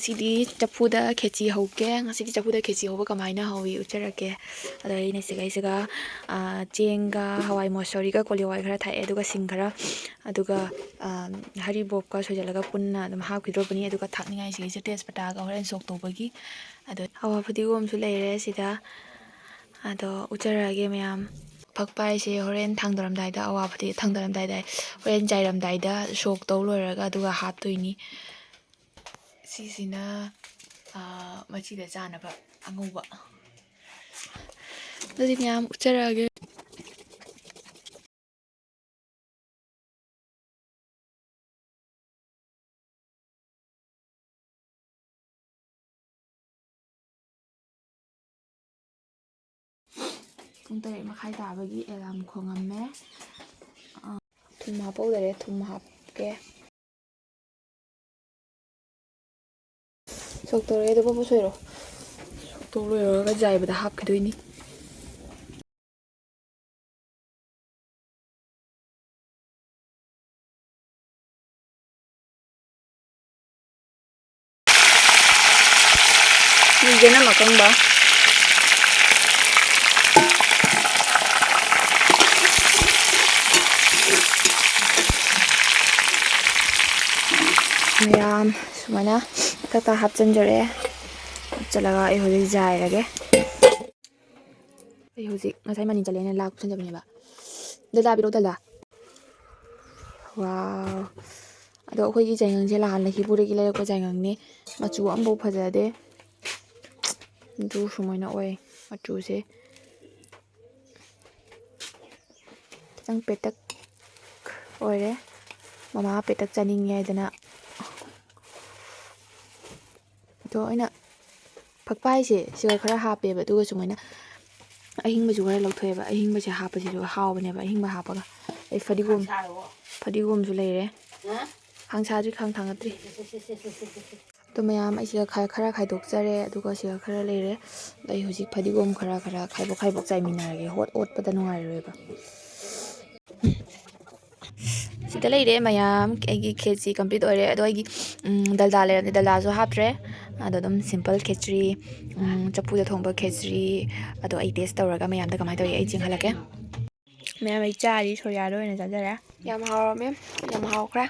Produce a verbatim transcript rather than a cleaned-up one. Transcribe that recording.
ꯉꯁꯤꯗꯤ ꯆꯐꯨꯗ ꯈꯦꯆꯤ ꯍꯧꯒꯦ꯫ ꯉꯁꯤꯗꯤ ꯆꯐꯨꯗ ꯈꯦꯆꯤ ꯍꯧꯕ ꯀꯃꯥꯏꯅ ꯍꯧꯏ ꯎꯠꯆꯔꯛꯀꯦ꯫ ꯑꯗꯣ ꯑꯩꯅ ꯁꯤꯒꯩꯁꯤꯒ, ꯑ, ꯆꯦꯡꯒ ꯍꯋꯥꯏ ꯃꯨꯁꯣꯔꯤꯒ ꯀꯣꯂꯤ ꯍꯋꯥꯏ ꯈꯔ ꯊꯥꯛꯑꯦ, ꯑꯗꯨꯒ ꯁꯤꯡ ꯈꯔ, ꯑꯗꯨꯒ, ꯑ, ꯍꯔꯤꯕꯣꯞꯀ ꯁꯣꯏꯖꯜꯂꯒ ꯄꯨꯟꯅ ꯑꯗꯨꯝ ꯍꯥꯞꯈꯤꯗ꯭ꯔꯣꯕꯅꯤ꯫ ꯑꯗꯨꯒ ꯊꯥꯛꯅꯤꯡꯉꯥꯏ ꯁꯤꯒꯩꯁꯦ ꯇꯦꯖꯄꯇꯥꯒ ꯍꯣꯔꯦꯟ ꯁꯣꯛ ꯇꯧꯕꯒꯤ꯫ ꯑꯗꯣ ꯍꯋꯥ ꯐꯗꯤꯒꯣꯝꯁꯨ ꯂꯩꯔꯦ ꯁꯤꯗ꯫ ꯑꯗꯣ ꯎꯠꯆꯔꯛꯑꯒꯦ ꯃꯌꯥꯝ꯫ ꯐꯛꯄꯥꯏꯁꯦ ꯍꯣꯔꯦꯟ ꯊꯥꯡꯗꯔꯝꯗꯥꯏꯗ, ꯑꯋꯥ ꯐꯗꯤ ꯊꯥꯡꯗꯔꯝꯗꯥꯏꯗ, ꯍꯣꯔꯦꯟ ꯆꯥꯏꯔꯝꯗꯥꯏꯗ ꯁꯣꯛ ꯇꯧ ꯂꯣꯏꯔꯒ ꯑꯗꯨꯒ ꯍꯥꯞꯇꯣꯏꯅꯤ꯫ ꯁꯤꯁꯤꯅ, ꯑꯥ, ꯃꯆꯤꯗ ꯆꯥꯅꯕ ꯑꯉꯧꯕ꯫ ꯑꯗꯨꯗꯤ ꯃꯌꯥꯝ ꯎꯠꯆꯔꯛꯑꯒꯦ꯫ ꯄꯨꯡ ꯇꯔꯦꯠ ꯃꯈꯥꯏ ꯇꯥꯕꯒꯤ ꯑꯦꯂꯥꯝ ꯈꯣꯡꯉꯝꯃꯦ꯫ ꯑꯥ, ꯊꯨꯝ ꯍꯥꯞꯄꯧꯗꯔꯦ, ꯊꯨꯝ ꯍꯥꯞꯀꯦ꯫ ꯁꯣꯛ ꯇꯧꯔꯦ, ꯑꯗꯨ ꯄꯣꯠ ꯁꯣꯏꯔꯣ꯫ ꯁꯣꯛ ꯇꯧ ꯂꯣꯏꯔꯒ ꯖꯥꯏꯕꯗ ꯍꯥꯞꯈꯤꯗꯣꯏꯅꯤ꯫ ꯆꯦꯅꯝ ꯑꯀꯪꯕ꯫ ꯃꯌꯥꯝ ꯁꯨꯃꯥꯏꯅ ꯇꯛ ꯇꯛ ꯍꯥꯞꯆꯤꯟꯖꯔꯦ꯫ ꯍꯥꯞꯆꯤꯜꯂꯒ ꯑꯩ ꯍꯧꯖꯤꯛ ꯖꯥꯏꯔꯒꯦ꯫ ꯑꯩ ꯍꯧꯖꯤꯛ ꯉꯁꯥꯏ ꯃꯅꯤ ꯆꯠꯂꯦꯅ ꯂꯥ ꯀꯨꯞꯁꯟꯖꯕꯅꯦꯕ꯫ ꯗꯗꯥ ꯄꯤꯔꯛꯑꯣ, ꯗꯗꯥ꯫ ꯋꯥꯎ꯫ ꯑꯗꯣ ꯑꯩꯈꯣꯏꯒꯤ ꯆꯥꯏꯉꯪꯁꯦ ꯅꯍꯥꯟ ꯂꯩꯈꯤꯄꯨꯔꯗꯒꯤ ꯂꯩꯔꯛꯄ ꯆꯥꯏꯉꯪꯅꯦ꯫ ꯃꯆꯨ ꯑꯃꯐꯥꯎ ꯐꯖꯗꯦ꯫ ꯑꯗꯨ ꯁꯨꯃꯥꯏꯅ ꯑꯣꯏ ꯃꯆꯨꯁꯦ꯫ ꯈꯤꯇꯪ ꯄꯦꯇꯛ ꯑꯣꯏꯔꯦ꯫ ꯃꯃꯥ ꯄꯦꯇꯛ ꯆꯥꯅꯤꯡꯉꯦ ꯍꯥꯏꯗꯅ꯫ ꯑꯗꯣ ꯑꯩꯅ ꯐꯛꯄꯥꯏꯁꯦ ꯁꯤꯒ ꯈꯔ ꯍꯥꯞꯄꯦꯕ, ꯑꯗꯨꯒ ꯁꯨꯃꯥꯏꯅ ꯑꯍꯤꯡꯕꯁꯨ ꯈꯔ ꯂꯧꯊꯣꯛꯑꯦꯕ꯫ ꯑꯍꯤꯡꯕꯁꯦ ꯍꯥꯞꯄꯁꯤꯁꯨ ꯍꯥꯎꯕꯅꯦꯕ, ꯑꯍꯤꯡꯕ ꯍꯥꯞꯄꯒ꯫ ꯑꯩ ꯐꯗꯤꯒꯣꯝ, ꯐꯗꯤꯒꯣꯝꯁꯨ ꯂꯩꯔꯦ꯫ ꯍꯥꯡꯁꯥꯗ꯭ꯔꯤ, ꯈꯥꯡ ꯊꯥꯡꯒꯠꯇ꯭ꯔꯤ꯫ ꯑꯗꯣ ꯃꯌꯥꯝ ꯑꯩ ꯁꯤꯒ ꯈ-, ꯈꯔ ꯈꯥꯏꯗꯣꯛꯆꯔꯦ, ꯑꯗꯨꯒ ꯁꯤꯒ ꯈꯔ ꯂꯩꯔꯦ꯫ ꯑꯗꯣ ꯑꯩ ꯍꯧꯖꯤꯛ ꯐꯗꯤꯒꯣꯝ ꯈꯔ ꯈꯔ ꯈꯥꯏꯕꯣꯛ ꯈꯥꯏꯕꯣꯛ ꯆꯥꯏꯃꯤꯟꯅꯔꯒꯦ, ꯍꯣꯠ ꯑꯣꯠꯄꯗ ꯅꯨꯡꯉꯥꯏꯔꯔꯣꯏꯕ꯫ ꯁꯤꯗ ꯂꯩꯔꯦ ꯃꯌꯥꯝ, ꯑꯩꯒꯤ ꯈꯦꯆꯤ complete ꯑꯣꯏꯔꯦ꯫ ꯑꯗꯣ ꯑꯩꯒꯤ, ꯎꯝ, ꯗꯜꯗꯥ ꯂꯩꯔꯝꯗꯦ, ꯗꯜꯗꯥꯁꯨ ꯍꯥꯞꯇ꯭ꯔꯦ꯫ ꯑꯗꯣ ꯑꯗꯨꯝ simple ꯈꯦꯆ꯭ꯔꯤ, ꯎꯝ, ꯆꯐꯨꯗ ꯊꯣꯡꯕ ꯈꯦꯆ꯭ꯔꯤ, ꯑꯗꯣ ꯑꯩ taste ꯇꯧꯔꯒ ꯃꯌꯥꯝꯗ ꯀꯃꯥꯏꯅ ꯇꯧꯏ ꯑꯩ ꯆꯦꯡꯍꯜꯂꯛꯀꯦ꯫ ꯃꯌꯥꯝ ꯑꯩ ꯆꯥꯔꯤ, ꯁꯣꯔꯤꯌꯥꯗ ꯑꯣꯏꯅ ꯆꯥꯖꯔꯦ꯫ ꯌꯥꯝ ꯍꯥꯎꯔꯝꯃꯦ, ꯌꯥꯝ ꯍꯥꯎꯈ꯭ꯔꯦ꯫